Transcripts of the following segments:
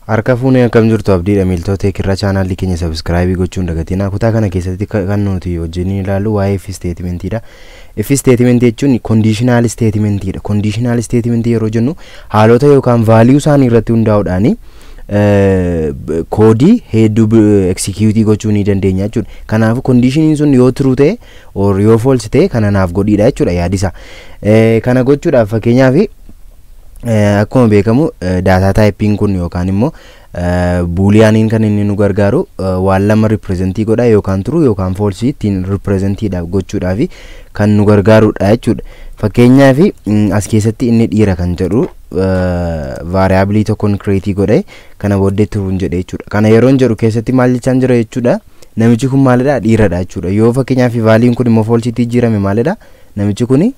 Harka fuunee akkam jirtu? Abdiidha. Miiltota irra chaanaalii keenya subscribe gochuun dagatinaa. Kutaa kana keessatti kan nuti wajjin ilaallu waa'ee if statementiidha. If statement jechuun conditional statementiidha. Conditional statement yeroo jennu haalota yookaan value isaanii irratti hundaa'uudhaani koodii hedduu execute gochuu ni dandeenya jechuudha. Kanaafuu conditioniin sun yoo true ta'e or yoo false ta'e kana naaf godhiidha jechuudha yaadisa. Kana gochuudhaaf, fakkeenyaaf, akkuma beekamu data typeiin kun yookaan immoo booleaniin kan inni nu gargaaru waan lama represent godha, yookaan true yookaan false ittiin representiidhaaf gochuudhaaf kan nu gargaarudha jechuudha. Fakkeenyaaf, as keessatti inni dhiira kan jedhu variable tokkoon create godhe, kana booddee trueun jedhe jechuudha. Kana yeroon jedhu keessatti maal jechaan jira jechuudha? Namichi kun maalidha? Dhiiradha jechuudha. Yoo fakkeenyaaf valueun kun immoo falseitti jijjiirame maalidha? Namichi kuni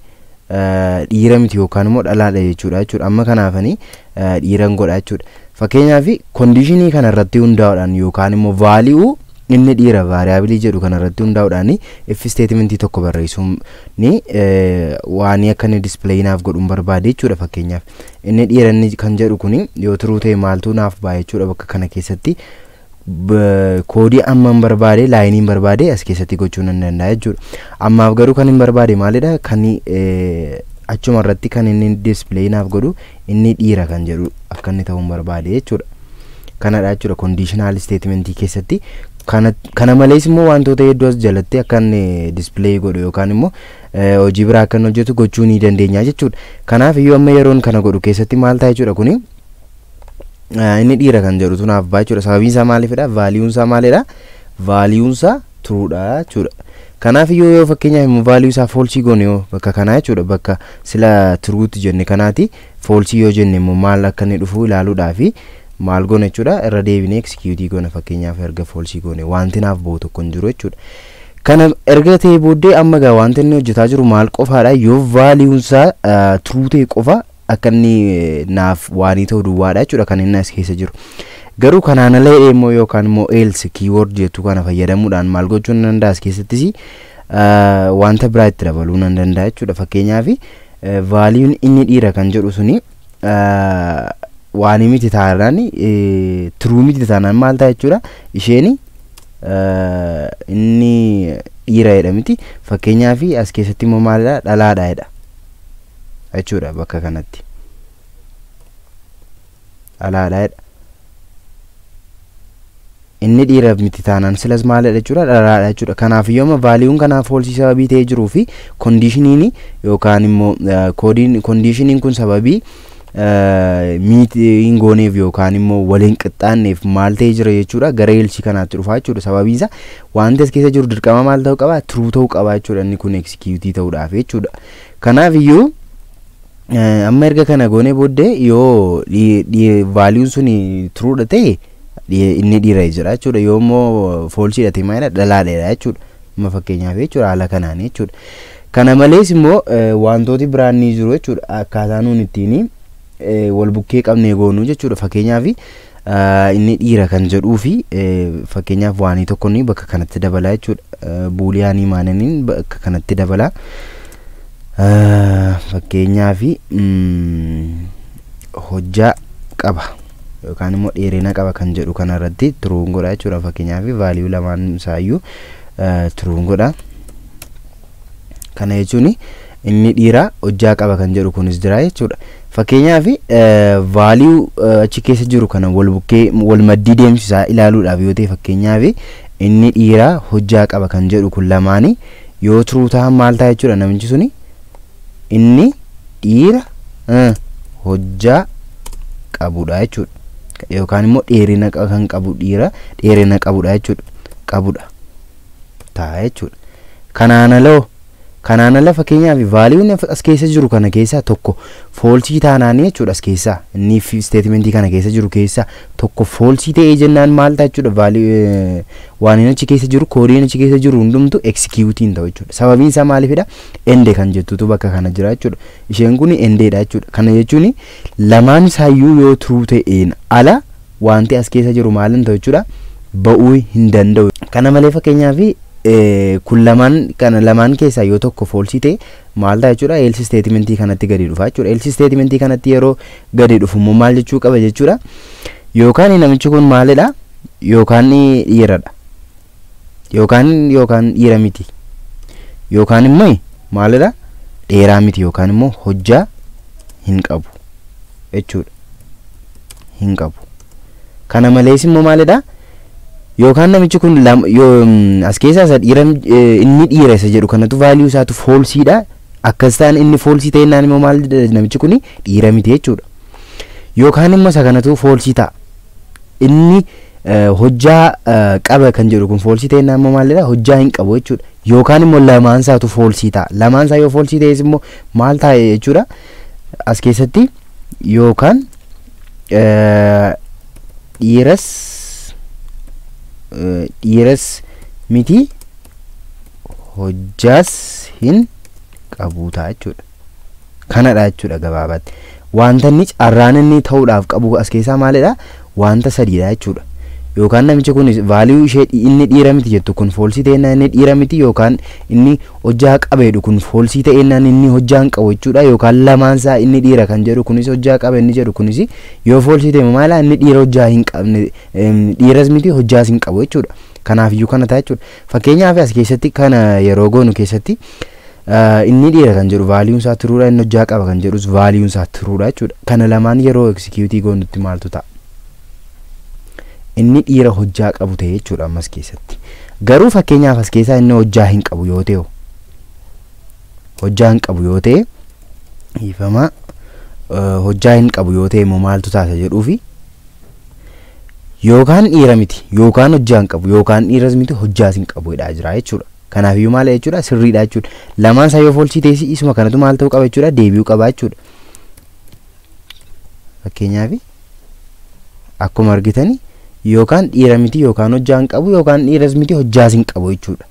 dhiira miti yookaan immoo dhalaadha jechuudha. Amma kanaafanii dhiiran godha jechuudha. Fakkeenyaaf, condition kana irratti hundaa'uudhaan yookaan immoo value inni dhiira variable jedhu kana irratti hundaa'uudhaan if statement tokko barreessuun ni waan akka inni display naaf godhuun barbaade jechuudha. Fakkeenyaaf, inni dhiira inni kan jedhu kuni yoo true ta'e maaltu naaf ba'a jechuudha? Bakka kana keessatti koodii amman barbaade, lineiin barbaade as keessatti gochuu nan danda'a jechuudha. Ammaaf garuu kan hin barbaade maalidha? Kan achuma irratti kan inni display naaf godhu inni dhiira kan jedhu akka inni ta'uun barbaade jechuudha. Kanadha jechuudha conditional statement keessatti. Kana malees immoo wantoota hedduu as jalatti akka inni display godhu yookaan immoo hojii biraa akka inni hojjetu gochuu ni dandeenya jechuudha. Kanaaf iyyuu amma yeroon kana godhu keessatti maal ta'a jechuudha? Kuni inni dhiira kan jedhutu naaf ba'a jechuudha. Sababiin isaa maaliifidha? Valueun isaa maalidha? Valueun isaa truedha jechuudha. Kanaaf iyyuu yoo fakkeenyaaf immoo value isaa false goone, yoo bakka kanaa jechuudha, bakka sila trueutti jenne kanaati false yoo jenne immoo maal akka inni dhufu ilaaluudhaafi maal goona jechuudha? Irra deebinee execute goona. Fakkeenyaaf, erga false goone wanti naaf ba'u tokko hin jiru jechuudha. Kana erga ta'ee booddee amma gaa wanti inni hojjetaa jiru maal qofaadha? Yoo valueun isaa true ta'e qofa akka inni naaf waanii ta'u duwwaadha jechuudha kan inni as keessa jiru. Garuu kanaan ala immoo yookaan immoo else keyword jettu kana fayyadamuudhaan maal gochuu nan danda'a? As keessattis wanta biraa itti dabaluu nan danda'a jechuudha. Fakkeenyaaf, valueun inni dhiira kan jedhu suni waanii miti taanaan, true miti taanaan maal ta'a jechuudha? Isheen inni dhiira jedhamti. Fakkeenyaaf, as keessatti immoo maalidha? Dhalaadha jedha jechuudha. Bakka kanatti dhalaadha jedha. Inni dhiira miti taanaan silas maalidha jechuudha? Dhalaadha jechuudha. Kanaaf iyyuu amma valueun kanaaf false sababii ta'ee jiruu fi conditioniin yookaan immoo koodiin conditioniin kun sababii meet hin gooneef yookaan immoo waliin qixxaanneef maal ta'ee jira jechuudha? Gara else kanaatti dhufaa jechuudha. Sababiin isaa wanti as keessa jiru dirqama maal ta'uu qaba? True ta'uu qaba jechuudha, inni kun execute ta'uudhaaf jechuudha. Kanaaf iyyuu amma erga kana goonee booddee yoo valueun sun truedha ta'e inni dhiira jira jechuudha. Yoo immoo falsedha ta'e maalidha? Dhalaadha jechuudha. Amma fakkeenyaaf jechuudha, haala kanaan jechuudha. Kana malees immoo wantooti biraan ni jiru jechuudha, akkaataa nuun ittiin wal bukkee qabnee goonuu jechuudha. Fakkeenyaaf, inni dhiira kan jedhuu fi fakkeenyaaf waanii tokko ni bakka kanatti dabala jechuudha. Boolean maananiin bakka kanatti dabala. Fakkeenyaaf, hojjaa qaba yookaan immoo dheerina qaba kan jedhu kanarratti trueun godha jechuudha. Fakkeenyaaf, value lamaan isaayyuu trueun godha. Kana jechuun inni dhiira hojjaa qaba kan jedhu kunis jira jechuudha. Fakkeenyaaf, value achi keessa jiru kana wal bukkee wal maddii deemsisaa ilaaluudhaaf yoo ta'e, fakkeenyaaf, inni dhiiraa hojjaa qaba kan jedhu kun lamaanii yoo true ta'an maal ta'a jechuudha? Namichi suni inni dhiira hojjaa qabudha jechuudha. Yookaan immoo dheerina kan qabu, dhiira dheerina qabudha jechuudha. Qabudha ta'a jechuudha. Kanaan aloo, kanaan ala, fakkeenyaaf, valueun as keessa jiru kana keessaa tokko false taanaanii jechuudha, as keessaa inni statement kana keessa jiru keessaa tokko false ta'ee jennaan maal ta'a jechuudha? Value waan inni achi keessa jiru, koodiin achi keessa jiru hundumtu execute ta'u jechuudha. Sababiin isaa maaliifidha? And kan jettutu bakka kana jira jechuudha. Isheen kun anddha jechuudha. Kana jechuun lamaan isaayyuu yoo true ta'een ala wanti as keessa jiru maal hin ta'u jechuudha? Ba'uu hin danda'u. Kana malee, fakkeenyaaf, kun lamaan kana lamaan keessaa yoo tokko false ta'e maal ta'a jechuudha? Else statement kanatti gadi dhufa jechuudha. Else statement kanatti yeroo gadi dhufu immoo maal jechuu qaba jechuudha? Yookaan namichi kun maalidha? Yookaan dhiiradha. Yookaan dhiira miti. Yookaan immoo maalidha? Dheeraa miti yookaan immoo hojjaa hin qabu jechuudha. Hin qabu. Kana malees immoo maalidha? Yookaan namichi kun as keessaa isa dhiira, inni dhiira isa jedhu kanatu value isaatu falseiidha. Akkas ta'an inni false ta'ennaan immoo maal, namichi kun dhiira miti jechuudha. Yookaan immoo isa kanatu false ta'a. Inni hojjaa qaba kan jedhu kun false ta'ennaan immoo maalidha? Hojjaa hin qabu jechuudha. Yookaan immoo lamaan isaatu false ta'a. Lamaan isaa yoo false ta'es immoo maal ta'a jechuudha? As keessatti yookaan dhiiras miti, hojjaas hin qabu ta'a jechuudha. Kanadha jechuudha gabaabaatti. Wanta inni carraan inni ta'uudhaaf qabu as keessaa maalidha? Wanta sadiidha jechuudha. Yookaan namichi kun value ishee inni dhiira miti jettu kun false ta'ennaan inni dhiira miti, yookaan inni hojjaa qabeedhu kun false ta'ennaan inni hojjaa hin qabu jechuudha. Yookaan lamaan isaa, inni dhiira kan jedhu kunis, hojjaa qaba inni jedhu kunis yoo false ta'e maala, inni dhiira hojjaa hin qabne, dhiiras miti, hojjaas hin qabu jechuudha. Kanaafiyyuu kana ta'a jechuudha. Fakkeenyaaf as keessatti kana yeroo goonu keessatti inni dhiira kan jedhu valueun isaa truedha, inni hojjaa qaba kan jedhus valueun isaa truedha jechuudha. Kana lamaan yeroo execute goonutti maaltu ta'a? Inni dhiira hojjaa qabu ta'e jechuudha ammas keessatti. Garuu fakkeenyaaf as keessaa inni hojjaa hin qabu yoo ta'e, hojjaa hin qabu yoo ta'e, dhiifama, hojjaa hin qabu yoo ta'e immoo maaltu taasa jedhuufi, yookaan dhiira miti yookaan hojjaa hin qabu, yookaan dhiiras miti, hojjaas hin qabu jedhaa jira jechuudha. Kanaafiyyuu maal jechuudha? Sirriidha jechuudha. Lamaan isaa yoo false ta'es isuma kanatu maal ta'uu qaba jechuudha? Deebi'uu qaba jechuudha. Fakkeenyaaf akkuma argitani yookaan dhiira miti yookaan hojjaa hin qabu, yookaan dhiiras miti, hojjaas hin qabu jechuudha.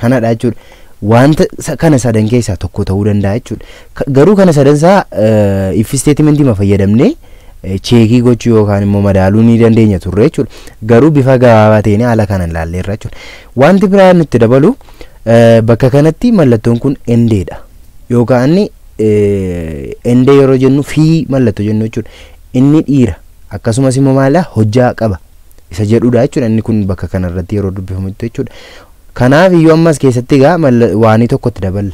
Kanadha jechuudha. Wanta kana sadan keessaa tokko ta'uu danda'a jechuudha. Garuu kana sadan isaa if statementii ma fayyadamnee check gochuu yookaan immoo madaaluu ni dandeenya turre jechuudha. Garuu bifa gabaabaa ta'een haala kanaan ilaalleerra jechuudha. Wanti biraa nutti dabalu bakka kanatti mallattoon kun andeedha. Yookaan inni and yeroo jennu fi mallattoo jennu jechuudha. Inni dhiira akkasumas immoo maala, hojjaa qaba isa jedhudha jechuudha. Inni kun bakka kanarratti yeroo dubbifamutti jechuudha. Kanaaf iyyuu ammas keessatti egaa waanii tokko itti daballe,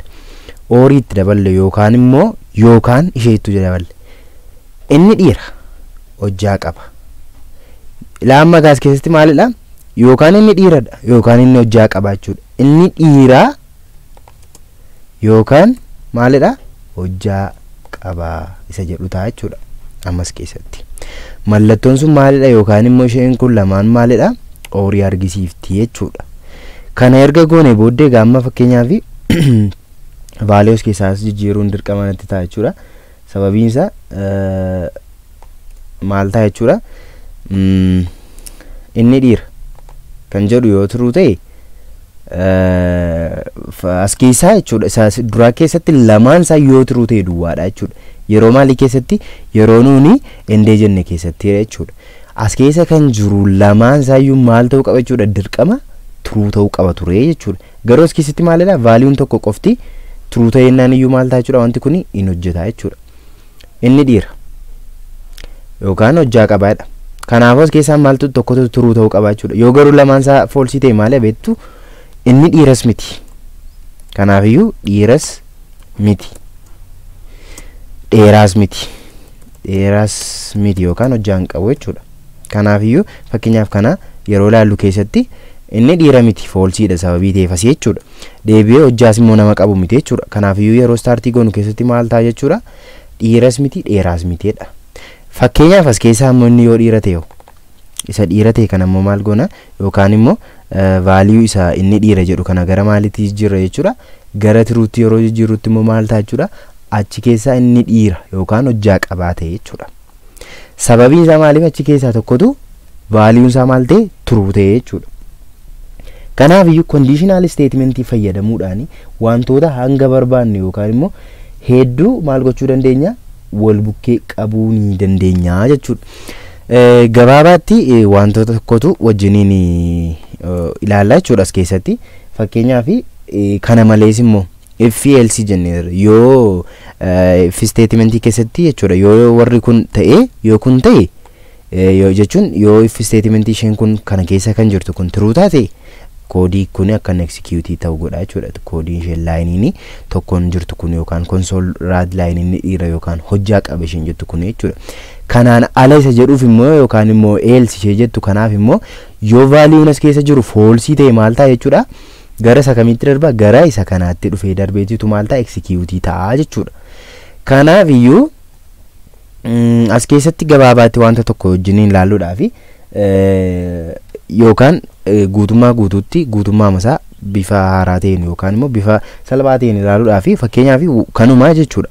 orii itti daballe, yookaan immoo yookaan isheettu daballe. Inni dhiira, hojjaa qaba. Laamma gaas keessatti maalidha? Yookaan inni dhiiradha yookaan inni hojjaa qaba jechuudha. Inni dhiiraa yookaan maalidha? Hojjaa qaba isa jedhu ta'a jechuudha ammas keessatti. Mallattoon sun maalidha? Yookaan immoo isheen kun lamaan maalidha? Orii argisiifti jechuudha. Kana erga goone booddee gaamma fakkeenyaaf values keessaas jijjiiruun dirqama natti ta'a jechuudha. Sababiin isaa maal ta'a jechuudha? Inni dhiira kan jedhu yoo true ta'e as keessaa jechuudha. Isa duraa keessatti lamaan isaa yoo true ta'e duwwaadha jechuudha. Yeroo maalii keessatti? Yeroo nuuni and jenne keessatti jechuudha. As keessa kan jiru lamaan isaayyuu maal ta'uu qaba jechuudha? Dirqama true ta'uu qaba ture jechuudha. Garuu as keessatti maalidha? Valueun tokko qofti true ta'ennaan iyyuu maal ta'a jechuudha? Wanti kun hin hojjeta jechuudha. Inni dhiira yookaan hojjaa qabaadha. Kanaafuu as keessaa maaltu tokkotu true ta'uu qaba jechuudha. Yoo garuu lamaan isaa false ta'e maal beektu? Inni dhiiras miti. Kanaafiyyuu dhiiras miti. Dheeraas miti. Dheeraas miti yookaan hojjaa hin qabu jechuudha. Kanaafiyyuu fakkeenyaaf kana yeroo ilaallu keessatti inni dhiira miti falseiidha sababii ta'eef asii jechuudha. Deebi'ee hojjaas immoo nama qabu miti jechuudha. Kanaafiyyuu yeroo start goonu keessatti maal ta'a jechuudha? Dhiiras miti, dheeraas mitiidha. Fakkeenyaaf as keessaa immoo inni yoo dhiira ta'e, isa dhiira ta'e kana immoo maal goona? Yookaan immoo value isa inni dhiira jedhu kana gara maaliitti jijjiirra jechuudha? Gara truetti yeroo jijjiirrutti immoo maal ta'a jechuudha? Achi keessaa inni dhiira yookaan hojjaa qabaa ta'e jechuudha. Sababiin isaa maaliif? Achi keessaa tokkotu valueun isaa maal ta'e? True ta'e jechuudha. Kanaaf iyyuu conditional statementii fayyadamuudhaan wantoota hanga barbaanne yookaan immoo hedduu maal gochuu dandeenya? Wal bukkee qabuu ni dandeenya jechuudha. Gabaabaatti wantoota tokkotu wajjiniin ilaallaa jechuudha as keessatti. Fakkeenyaaf kana malees immoo if else jenneerra, yoo if statementii keessatti jechuudha, yoo warri kun ta'e, yoo kun ta'e Yoo jechuun yoo if statement isheen kun kana keessa kan jirtu kun true taate, koodii kun akka inni execute ta'u godha jechuudha. Koodiin isheen lineiin tokkoon jirtu kun yookaan console write lineiin dhiira yookaan hojjaa qaba isheen jettu kun jechuudha. Kanaan ala isa jedhuuf immoo, yookaan immoo else ishee jettu kanaaf immoo, yoo valueun as keessa jiru false ta'e maal ta'a jechuudha? Gara isa kamitti darba? Gara isa kanaatti dhufee darbeetitu maal ta'a? Execute ta'a jechuudha. Kanaaf iyyuu as keessatti gabaabaatti wanta tokko wajjiniin ilaalluudhaafi yookaan guutummaa guutuutti guutummaa masaa bifa haaraa ta'een yookaan immoo bifa salphaa ta'een ilaaluudhaafi, fakkeenyaaf kanumaa jechuudha.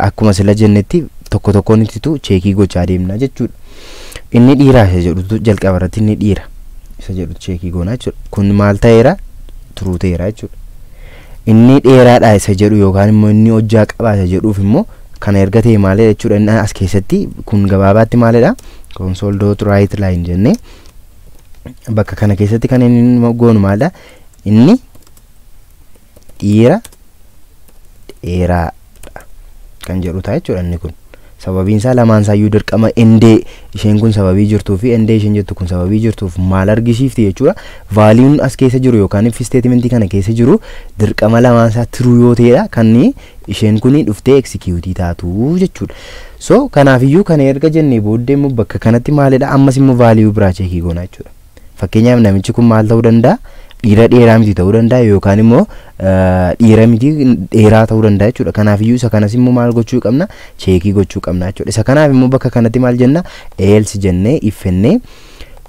Akkuma sila jennetti tokko tokkoon ittitu check gochaa deemna jechuudha. Inni dhiiraa isa jedhutu jalqaba irratti inni dhiira isa jedhutu check goona jechuudha. Kun maal ta'eera? True ta'eera jechuudha. Inni dheeraadha isa jedhu yookaan immoo inni hojjaa qabaa isa jedhuuf immoo kana erga ta'e maalidha jechuudha? Inni as keessatti kun gabaabaatti maalidha? Console dot write line jennee bakka kana keessatti kan inni goonu maalidha? Inni dhiira dheeraadha kan jedhu ta'a jechuudha inni kun. Sababiin isaa lamaan isaayyuu dirqama and isheen kun sababii jirtuu fi and isheen jettu kun sababii jirtuuf maal argisiifti jechuudha? Valueun as keessa jiru yookaan if statementii kana keessa jiru dirqama lamaan isaa true yoo ta'edha kan isheen kun dhuftee execute taatu jechuudha. So kanaafiyyuu kana erga jennee booddee immoo bakka kanatti maalidha? Ammas immoo value biraa check goona jechuudha. Fakkeenyaaf namichi kun maal ta'uu danda'a? Dhiira dheeraa miti ta'uu danda'a yookaan immoo dhiira miti dheeraa ta'uu danda'a jechuudha. Kanaafiyyuu isa kanas immoo maal gochuu qabna? Check gochuu qabna jechuudha. Isa kanaaf immoo bakka kanatti maal jenna? Else jennee iffennee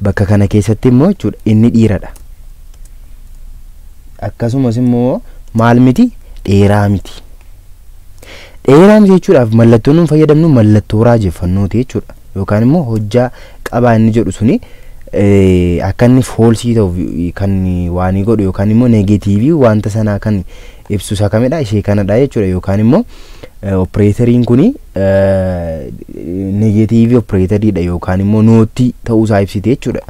bakka kana keessatti immoo jechuudha inni dhiiradha. Akkasumas immoo maal miti? Dheeraa miti. Dheeraa miti jechuudhaaf mallattoon nuun fayyadamnu mallattoo raajeffannooti jechuudha. Yookaan immoo hojjaa qabaa inni jedhu suni akka inni false ta'uuf kan waanii godhu yookaan immoo negative wanta sanaa kan ibsu isa kamidha? Ishee kanadha jechuudha. Yookaan immoo operatoriin kuni negative operatoriidha yookaan immoo not ta'uusaa ibsite jechuudha.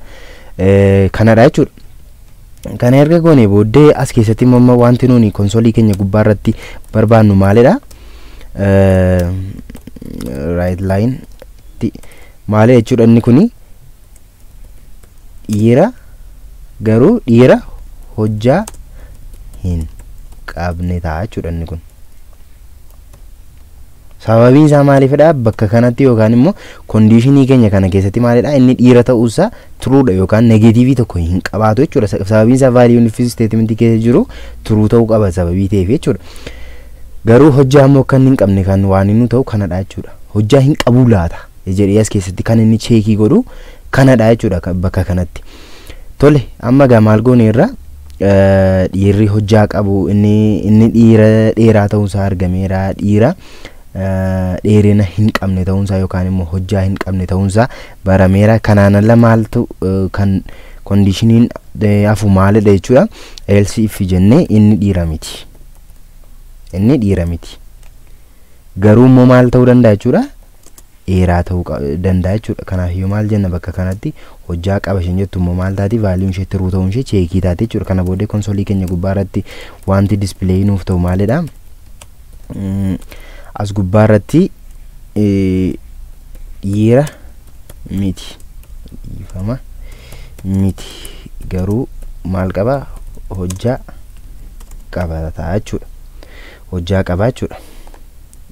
Kanadha jechuudha. Kana erga goone booddee as keessatti immoo wanti nuuni console keenya gubbaa irratti barbaannu maalidha? Write line maali jechuudha? Inni kuni dhiira garuu dhiira hojjaa hin qabne ta'a jechuudha inni kun. Sababiin isaa maaliifidha? Bakka kanatti yookaan immoo condition keenya kana keessatti maalidha? Inni dhiira ta'uusaa truedha yookaan negative tokko hin qabaatu jechuudha. Sababiin isaa valueun if statementii keessa jiru true ta'uu qaba sababii ta'eef jechuudha. Garuu hojjaa immoo akka inni hin qabne kan waan inni ta'u kanadha jechuudha. Hojjaa hin qabu laata jedhee as keessatti kan inni check godhu kanadha jechuudha bakka kanatti. Tole, amma gaa maal goone irra? Dhiirri hojjaa qabu inni dhiira dheeraa ta'uusaa argameera, dhiira dheerina hin qabne ta'uunsaa yookaan immoo hojjaa hin qabne ta'uunsaa barameera. Kanaan ala maaltu kan conditioniin hafu maalidha jechuudha? Else if jennee inni dhiira miti. Inni dhiira miti. Garuu immoo maal ta'uu danda'a jechuudha? Dheeraa ta'uu danda'a jechuudha. Kanaaf iyyuu maal jenna bakka kanatti? Hojjaa qaba isheen jettu immoo maal taati? Valueun ishee true ta'uun ishee check taate jechuudha. Kana booddee console keenya gubbaa irratti wanti display nuuf ta'u maalidha? As gubbaa irratti dhiira miti, dhiifama, miti garuu maal qaba? Hojjaa qaba ta'a jechuudha. Hojjaa qaba jechuudha.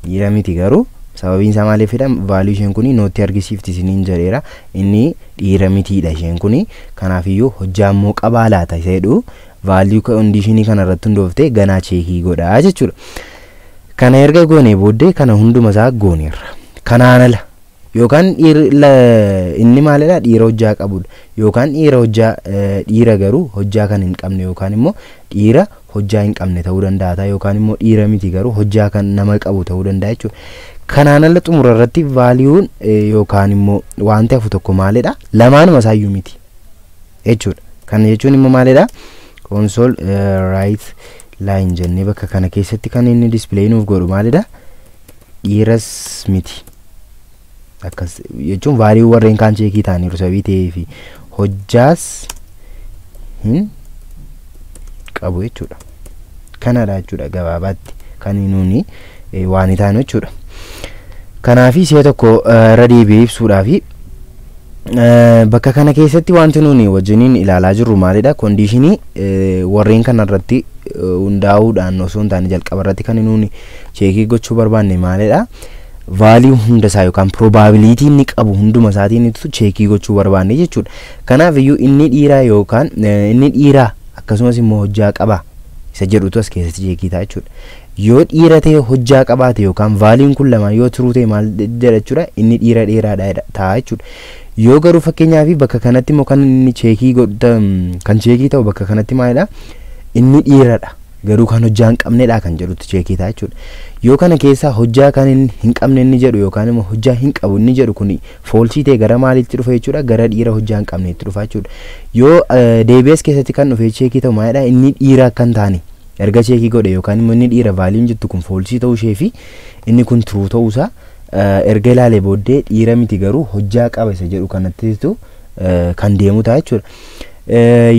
Dhiira miti garuu sababiin isaa maaliifidha? Value isheen kun not argisiifti isiniin jedheera. Inni dhiira mitiidha isheen kun. Kanaafiyyuu hojjaa immoo qabaa laata isa jedhu value condition kana irratti hundooftee ganaa check godhaa jechuudha. Kana erga goone booddee kana hunduma isaa gooneerra. Kanaan ala yookaan inni maalidha? Dhiira hojjaa qabudha yookaan dhiira hojjaa, dhiira garuu hojjaa kan hin qabne yookaan immoo dhiira hojjaa hin qabne ta'uu danda'a yookaan immoo dhiira miti garuu hojjaa kan nama qabu ta'uu danda'a jechuudha. Kanaan ala xumura irratti valueun yookaan immoo wanti hafu tokko maalidha? Lamaanuma isaayyuu miti jechuudha. Kana jechuun immoo maalidha? Console write line jennee bakka kana keessatti kan inni display nuuf godhu maalidha? Dhiiras miti. Akkas jechuun value warreen kaan check ta'aniiru sababii ta'eefi hojjaas hin qabu jechuudha. Kanadha jechuudha gabaabaatti kan nuuni waan taanu jechuudha. Kanaafi si'a tokko irra deebi'ee ibsuudhaafi Bakka kana keessatti wanti nuni wajjiniin ilaalaa jirru maalidha? Conditionii warreen kana irratti hundaa'uudhaan osoo hin taane, jalqaba irratti kan nuni checkii gochuu barbaanne maalidha? Value hunda isaa yookaan probability inni qabu hunduma isaatiin checkii gochuu barbaanne jechuudha. Kanaaf iyyuu inni dhiiraa yookaan inni dhiiraa akkasumas immoo hojjaa qaba isa jedhutu as keessatti checkii ta'a jechuudha. Yoo dhiira ta'e, hojjaa qabaate, yookaan valueun kun lamaan yoo true ta'e maal jedha jechuudha? Inni dhiira dheeraadha ta'a jechuudha. Yoo garuu fakkeenyaaf bakka kanatti immoo kan inni checkii kan checkii ta'u bakka kanatti maalidha? Inni dhiiradha garuu kan hojjaa hin qabnedha kan jedhutti checkii ta'a jechuudha. Yoo kana keessaa hojjaa kan hin qabne inni jedhu yookaan immoo hojjaa hin qabu inni jedhu kun falseii ta'e, gara maaliitti dhufa jechuudha? Gara dhiira hojjaa hin qabneetti dhufa jechuudha. Yoo deebi'ees keessatti kan dhufe checkii ta'u maalidha? Inni dhiira akka hin taane erga checkii godhe, yookaan immoo inni dhiira valueun jettu kun falseii ta'uu ishee fi inni kun true ta'uusaa erga ilaalee booddee, dhiira miti garuu hojjaa qaba isa jedhu kanattitu kan deemu ta'a jechuudha.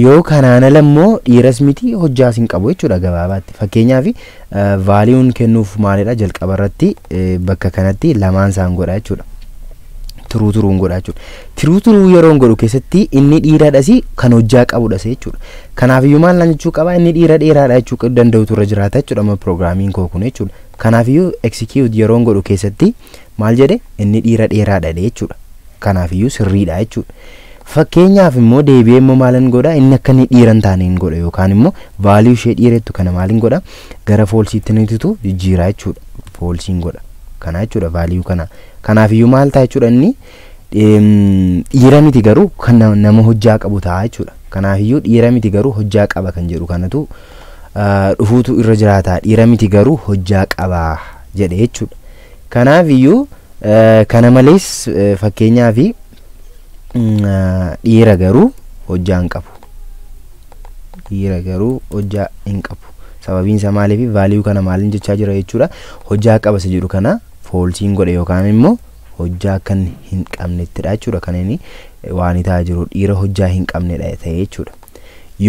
Yoo kanaan ala immoo dhiiras miti, hojjaas hin qabu jechuudha gabaabaatti. Fakkeenyaaf valueun kennuuf maalidha? Jalqaba irratti bakka kanatti lamaan isaan godha jechuudha. True trueun godha jechuudha. True true yeroo godhu keessatti inni dhiiradhas kan hojjaa qabudhas jechuudha. Kanaafiyyuu maal naan jechuu qaba? Inni dhiira dheeraadha jechuu danda'utu irra jiraata jechuudha amma programiin koo kun jechuudha. Kanaafiyyuu execute yeroo godhu keessatti maal jedhe? Inni dhiira dheeraadha jechuudha. Kanaafiyyuu sirriidha jechuudha. Fakkeenyaaf immoo deebi'ee immoo maalin godha? Inni akka inni dhiira hin taane hin godha, yookaan immoo value ishee dhiirettu kana maalin godha? Gara falseiitti nititu jijjiiraa jechuudha. Falseiin godha. Kana jechuudha value kana. Kanaafiyyuu maal ta'a jechuudha? Inni dhiira miti garuu kan nama hojjaa qabu ta'a jechuudha. Kanaafiyyuu dhiira miti garuu hojjaa qaba kan jedhu kanatu dhufuutu irra jiraata. Dhiira miti garuu hojjaa qaba jedhe jechuudha. Kanaafiyyuu kana malees fakkeenyaaf dhiira garuu hojjaa hin qabu. Dhiira garuu hojjaa hin qabu. Sababiin isaa maaliif? Value kana maaliin jechaa jira jechuudha? Hojjaa qaba isa jedhu kana falseiin godhe, yookaan immoo hojjaa kan hin qabnettidha jechuudha kan inni waan ta'aa jiru, dhiira hojjaa hin qabnedha ta'e jechuudha.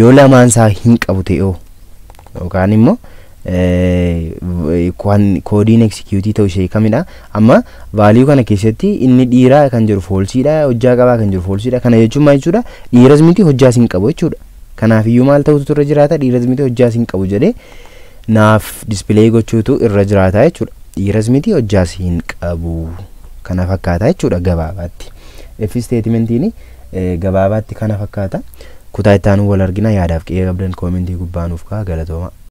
Yoo lamaan isaa hin qabu ta'e yookaan immoo codeiin executeii ta'u ishee kamidha? Amma value kana keessatti inni dhiiraa kan jiru falseiidha, hojjaa qabaa kan jiru falseiidha. Kana jechuun maal jechuudha? Dhiiras miti, hojjaas hin qabu jechuudha. Kanaafiyyuu maal ta'utu irra jiraata? Dhiiras miti, hojjaas hin qabu jedhee naaf display gochuutu irra jiraata jechuudha. Dhiiras miti, hojjaas hin qabu kana fakkaata jechuudha gabaabaatti. If statementiin gabaabaatti kana fakkaata. Kutaa itti aanu wal argina. Yaadaaf qe'ee qabdan commentii gubbaa nuuf ka'a. Galatooma.